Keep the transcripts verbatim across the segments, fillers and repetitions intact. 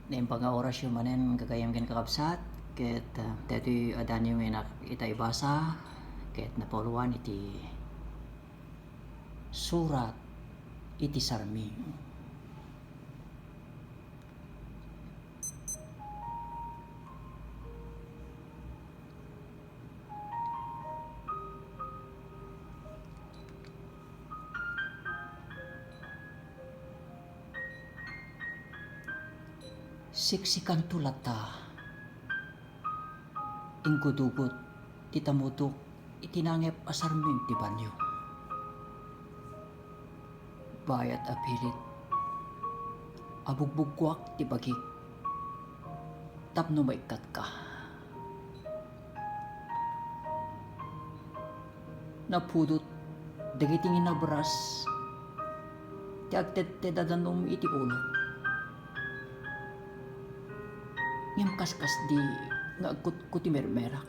Naimbag nga orasyo manen, gagayyem ken kakabsat, ket, ah, daytoy adanyo nga inak ita ibasa, ket napauluan iti surat iti Sarming. Siksikanto latta, inggudugot ti tamudok iti nangep a sarming ti banio. Bayat a pilit a bugbuggoak ti bagik tapno maikkatka. Napudot dagiti nginabras ti agtedted a danum iti ulok. Ngem kaskasdi nga agkutko ti mermerak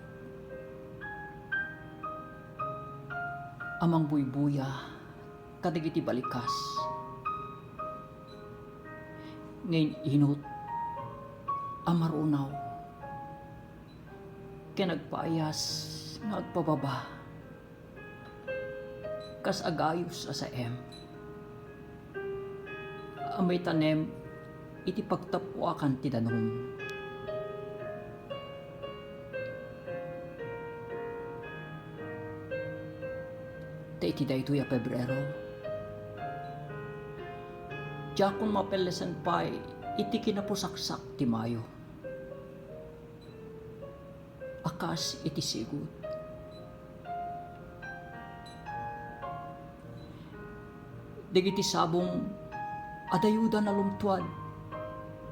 a mangbuybuya kadagiti balikas nga in-inut a marunaw ken agpaayas nga agpababa kas agayos a saem a maitanem iti pagtappuakan ti danum. Ta iti daytoy a Pebrero, diakon mapellesen pay iti kinapusaksak ti Mayo a kas iti sigud. Dagiti sabong a dayoda nalumtuad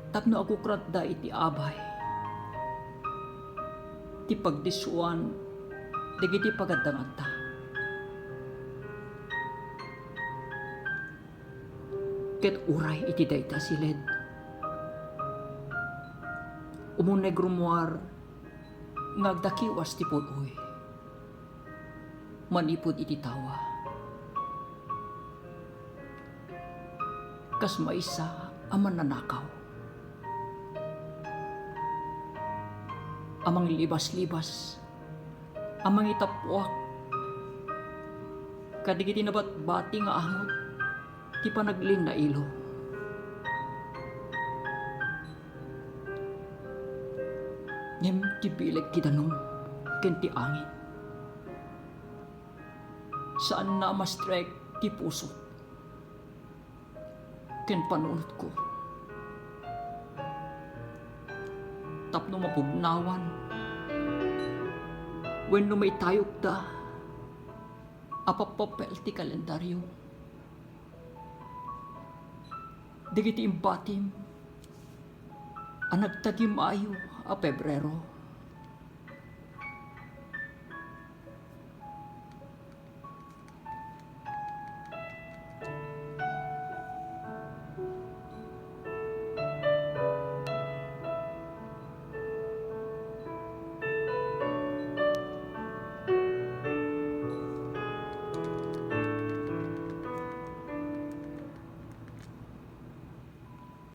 tapno agukratda iti abay ti pagdissuan dagiti pagaddanganta. Ket uray iti dayta a siled, umuneg rummuar nga agdakiwas ti pul-oy manipud iti tawa. Kas maysa a mannanakaw a manglibas-libas a mangitappuak kadagiti nabatbati nga angot ti panaglinnailo. Ngem ti bileg ti danum ken ti angin, saanna a mastrek ti pusok ken panunotko tapno mapugnawan wenno maitayokda a papapel ti kalendario dagiti imbatim a nagtagimayo a Pebrero.